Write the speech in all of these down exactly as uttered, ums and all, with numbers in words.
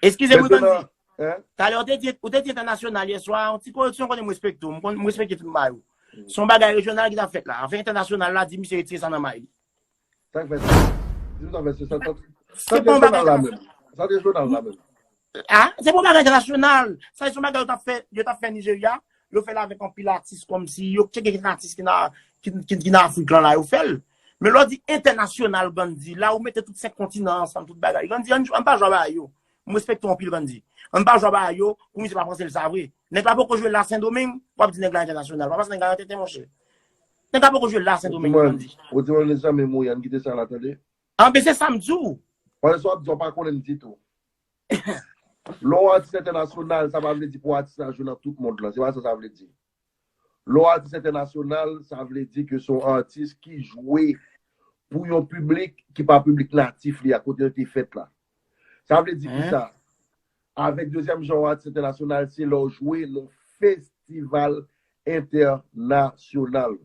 Eskize m wi, Gandhi. Talè ou te di, ou te di entènasyonal yè swa, yon ti koreksyon, konnen m respekte w, m konn- m respekte tout may ou. Se yon bagay rejyonal ki t ap fèt la. Anfen, entènasyonal la di misye retire sa nan may li. Sa k fè sa? Di m sa fè se sa. Se pa yon bagay entènasyonal. Sa te jounal la menm. Ah, se pa yon bagay entènasyonal. Sa se yon bagay yo t ap fè, yo t ap fè Nigeria. Yo fè l avèk anpil atis kòmsi yo tcheke kèk atis ki nan ki, ki, ki nan Afrik lan la yo fè l. Men lè w di entènasyonal, Gandhi, la ou mete tout senk kontinan ansanm, tout bagay. Gandhi, ann, ann pa jwe a bagay yo. M respekte w anpil, Gandhi. Ann pa jwe a bagay yo, pou misye pa panse l sa vre. Nèg la poko jwe la Sendomeng, w ap di nèg la entènasyonal. Pa panse nèg la nan tenten, monchè. Nèg la poko jwe la Sendomeng, Gandhi. Ou di mwen lezanmi mwen, ann kite sa la, tande. Anben, se sa m di w. Paske sa w ap di, w pa konnen m ditou. Lè w atis entènasyonal, sa pa vle di pou atis la jwe nan tout mond lan. Se pa sa sa vle di. Lè w atis entènasyonal, sa vle di ke se yon atis ki jwe pou yon piblik ki pa piblik natif li a, kote l te fèt la. Sa vle di kisa? Avèk dezyèm jan w atis entènasyonal, se lè w jwe nan festival entènasyonal.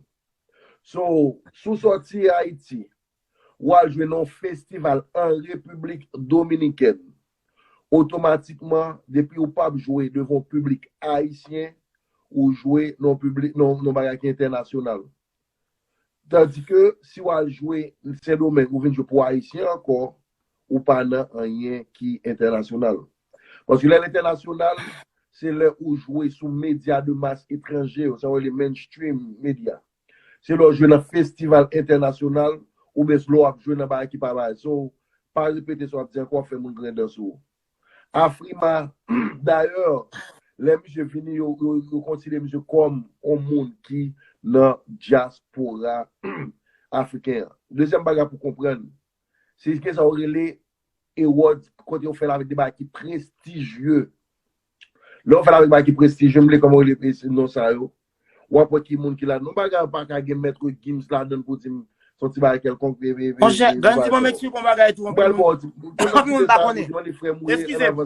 So, si w sòti Ayiti, w al jwe nan yon festival an Repiblik Dominikèn, otomatikman, depi w p ap jwe devan yon piblik ayisyen, ou jwe nan yon piblik, nan, nan yon bagay ki entènasyonal. Tandike, si w al jwe Sendomeng, ou vin jwe pou Ayisyen ankò, ou pa nan anyen ki entènasyonal. Paske lè l entènasyonal, se lè ou jwe sou medya de mas etranje yo, sa yo rele mainstream media. Se lè w jwe nan festival entènasyonal, oubyen se lè w ap jwe nan bagay ki pa bagay. So, pa repete sa w ap di ankò, w ap fè moun griyen dan sou ou. Afrima, dayè, lè misye vini, yo, yo, yo konsidere misye kòm yon moun ki nan dyaspora afriken an. Dezyèm bagay pou konprann, se ke sa yo rele awards, kote yo fè l avèk de bagay ki prestijye. Lè yo fè l avèk bagay ki prestijye, m vle kòman yo rele non sa yo. W ap wè ki moun ki ladan. Yon bagay pa ka gen Mèt Gims ladan l pou di m se yon ti bagay kèlkonk. Monchè, Gandhi, ban m eksplike yon bagay tou. Anpil moun pa konnen. Eskize m.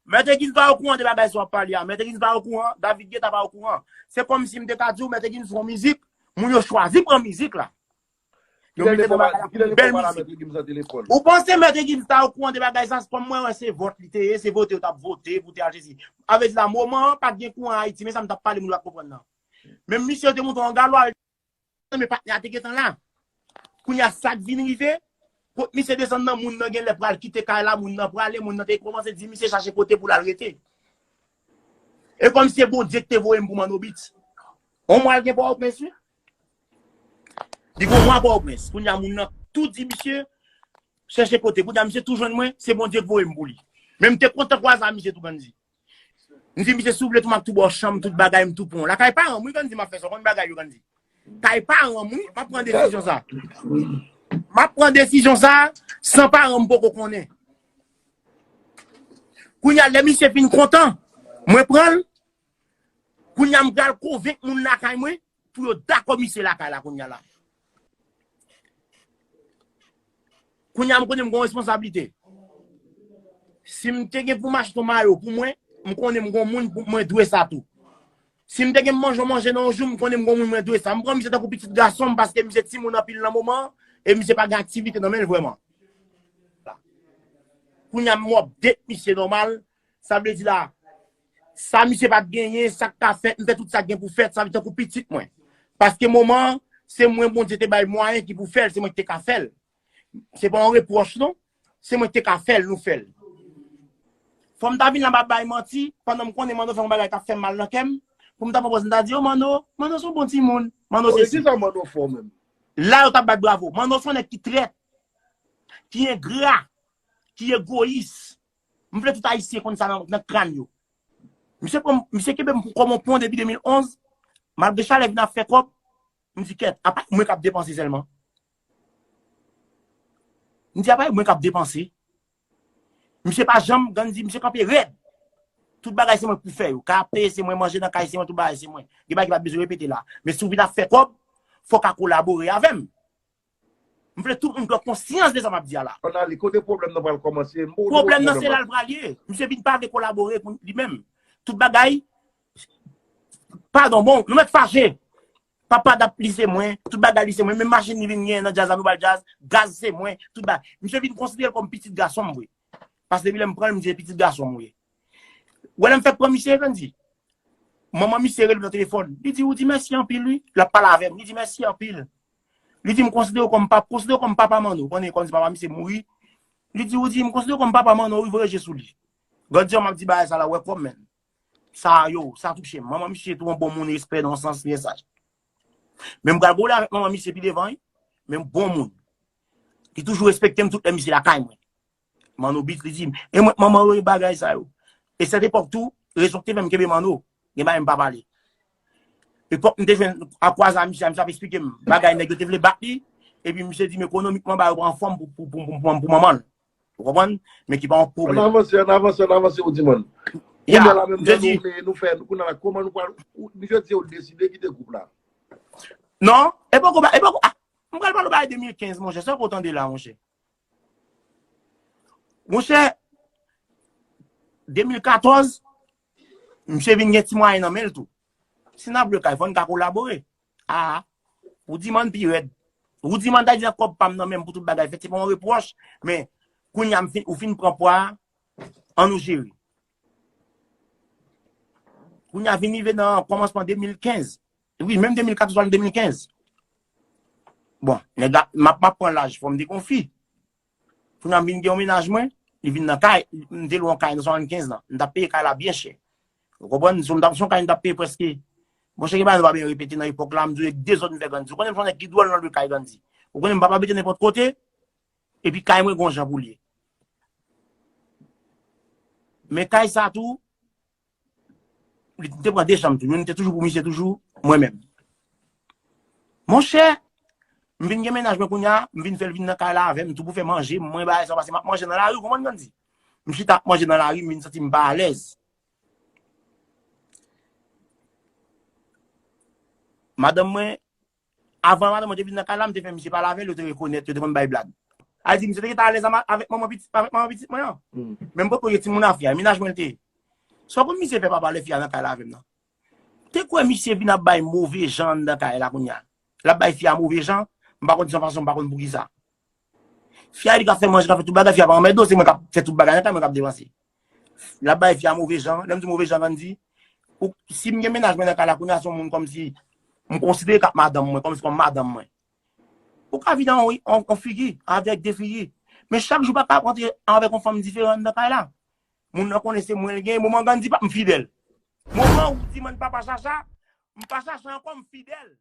Mèt Gims pa okouran de bagay sa w ap pale a. Mèt Gims pa okouran. David Guetta pa okouran. Se kòmsi m te ka di w, Mèt Gims fè yon mizik, moun yo chwazi pran mizik la. Yo mete nan bagay la pou bèl mizik. Ou panse Mèt Gims ta okouran de bagay sa? Kòm mwen wè se vòt li te ye, se vote yo t ap vote pou te al sesi. A vle di la, moman an pa t gen kouran Ayiti, men sa m t ap pale, moun yo pa t konprann nan. Men misye yo te monte yon galwa, men patnè a te gentan la. Kounye a, sa k vin rive, kot misye desann nan, moun nan genlè pral kite kay la, moun nan prale, moun nan te kòmanse di misye chache kote pou l al rete. E kòmsi se Bondye ki te voye m pou Manno Beats. On mwa l gen Pòtoprens, wi. Li gen on mwa Pòtoprens. Kounye a, moun nan tou di misye chèche kote. Kounye a, misye tou jwenn mwen, se Bondye k voye m pou li. Men m te kontan kwaze a misye tou, Gandhi. M di misye, si w vle tou, m ap tou ba w chanm, tout bagay, m tou pran w. Lakay paran m, wi, Gandhi, m ap fè sa. Ou konn bagay yo, Gandhi. Kay paran m, wi, m ap pran desizyon sa. M ap pran desizyon sa san paran m poko konnen. Kounye a, lè misye fin kontan, mwen pran l. Kounye a, m pral konvenk moun lakay mwen pou yo dakò misye lakay la kounye a la. Kounye a, m konnen m gen yon responsablite. Si m te gen pou m achte yon mayo pou mwen, m konnen m gen yon moun pou mwen dwe sa tou. Si m te gen manje yon manje nan yon jou, m konnen m gen yon moun mwen dwe sa. M pran misye tankou pitit gason m paske misye timoun anpil nan moman an, e misye pa gen aktivite nan men l vrèman. Kounye a, m update misye nòmal. Sa vle di la, sa misye pa t genyen, sa k ka fèt, m fè tout sa k gen pou fèt, sa vle tankou pitit mwen. Paske moman an, se mwen Bondye te bay mwayen ki pou fè l, se mwen ki te ka fè l. Se pa yon repwòch, non. Se mwen ki te ka fè l, nou fè l. Fò m ta vin la, m ap bay manti, pandan m konnen Manno fè yon bagay k ap fè m mal nan kè m, pou m ta pran pòz, m ta di, "O Manno, Manno se yon bon timoun, Manno se si." Ki sa Manno fè w menm? La, yo t ap bat bravo. Manno se yon nèg ki trèt, ki engra, ki egoyis. M vle tout Ayisyen konn sa nan, nan kràn yo. Misye pran, misye kenbe m kòm yon pon depi de mil onz. Malgre Chalè vin ap fè kòb, m di, "Kèt, apa mwen k ap depanse sèlman?" M di, "Apa mwen k ap depanse?" Misye pa janm, Gandhi, misye kanpe rèd. Tout bagay se mwen k pou fè yo. Kay ap peye se mwen, manje nan kay se mwen, tout bagay se mwen. Gen bagay ki pa t bezwen repete la. Men si w vin ap fè kòb, fò w ka kolabore avè m. M vle tout moun pran konsyans de sa m ap di a la. Ann ale, kote pwoblèm nan pral kòmanse? M poko wè pwoblèm nan, se la l pral ye. Misye vin pa vle kolabore pou li menm. Tout bagay, padon, bon, nou mèt fache. Papa dap li se mwen, tout bagay li se mwen, menm machin li vin genyen nan djaz la, nou ba l djaz, gaz se mwen, tout bagay. Misye vin konsidere l kòm pitit gason m vre. Paske depi lè m pran l, m di se pitit gason m ou ye. Ou wè lè m fèk pran misye, Grandy, manman misye rele m nan telefòn. Li di, ou di mèsi anpil, wi. L ap pale avè m. Li di mèsi anpil. Li di, m konsidere w kòm pap, konsidere w kòm papa Manno. Ou konnen, kòm si papa misye mouri. Li di, ou di, m konsidere w kòm papa Manno, wi, voye je sou li. Grandy, m ap di bagay sa la, wè kòm, men. Sa yo, sa touche m. Manman misye tou yon bon moun, respè nan yon sans, li saj. Men m pral gole avèk manman misye pi devan, wi. Men bon moun. Li toujou respekte m tout lè misye lakay mwen. Manno Beats, li di m, e mwen, manman yo, e bagay sa yo. E sèt epòk tou, rezon ki te fè m kenbe Manno, gen bagay m pa pale. Epòk m te jwenn a kwaze a misye, misye ap eksplike m bagay nèg yo te vle bat li, epi misye di m ekonomikman, bagay yo pa anfòm pou, pou, pou, pou, pou, pou manman l. Ou konprann? Men ki pa yon pwoblèm. Ann avanse, ann avanse, ann avanse, ou di, man. Ya, kounye a la menm, jan nou, nou fè, kounye a la, kòman nou pral, ou, jodi a, ou deside kite gwoup la? Non, e poko, e poko, ah, m pral pale w bagay de mil kenz, monchè, sa w tande la, monchè. Monchè, de mil katòz, misye vin gen ti mwayen nan men l tou. Si n ap lwe kay, fò n ka kolabore. Ah, ou di man pi rèd. Ou di man ta di nan kòb pa m nan men m pou tout bagay fèt, se pa yon repwòch, men kounye a m fin, ou fin pran pwa a, ann nou jere. Kounye a vin rive nan kòmansman de mil kenz. Wi, menm de mil katòz al de mil kenz. Bon, nèg la, m ap, m ap pran laj, fò m dekonfi. Kounye a m vin gen yon mennaj mwen, li vin nan kay, m te lwe yon kay nan swasannkenz lan. M t ap peye kay la byen chè. Ou konprann? Si m t ap, se yon kay m t ap peye prèske. Monchè, gen bagay nou pa byen repete nan epòk la, m di w, e dezòd m fè Grandy. Ou konnen m se yon nèg ki dwòl nan lwe kay Grandy. Ou konnen m pa pa mete nenpòt kote, epi kay mwen gon jan pou l ye. Men kay sa tou, li te pran de chanm tou. Youn te toujou pou misye toujou, mwen menm. Monchè, m vin gen mennaj mwen kounye a, m vin fè l vin nan kay la avè m tou pou fè manje, mwen bagay sa, paske m ap manje nan lari, ou konprann Grandy? M chita ap manje nan lari, m vin santi m pa alèz. Madanm mwen, avan madanm mwen te vin nan kay la, m te fè misye pale avè l, yo te rekonèt, yo te konn bay blag. A di, misye te gentan alèz avèk manman pitit, avèk manman pitit mwen an. Men m potko gen timoun a fi a, mennaj mwen l te ye. Sa w konn misye fè papa lè fi a nan kay la avè m nan? Te kwè misye vin ap bay move jan anndan kay la kounye a. L ap bay fi a move jan, m pa konn se yon fason, m pa konn poukisa. Fi a di k ap fè manje, k ap fè tout bagay, fi a pa anmède w, se mwen k ap fè tout bagay nan kay, mwen k ap depanse. L ap bay fi a move jan, lè m di move jan, Grandy, ou, si m gen mennaj mwen nan kay la kounye a, se yon moun kòmsi m konsidere k ap madanm mwen, kòmsi kòm madanm mwen. Ou ka vin an yon, yon, yon figi, avèk de figi. Men chak jou pa ka rantre avèk yon fanm diferan anndan kay la. Moun nan konnen se mwen l gen, moman Grandy pa m fidèl. Moman ou di mwen papa Chacha, m pa Chacha ankò, m fidèl.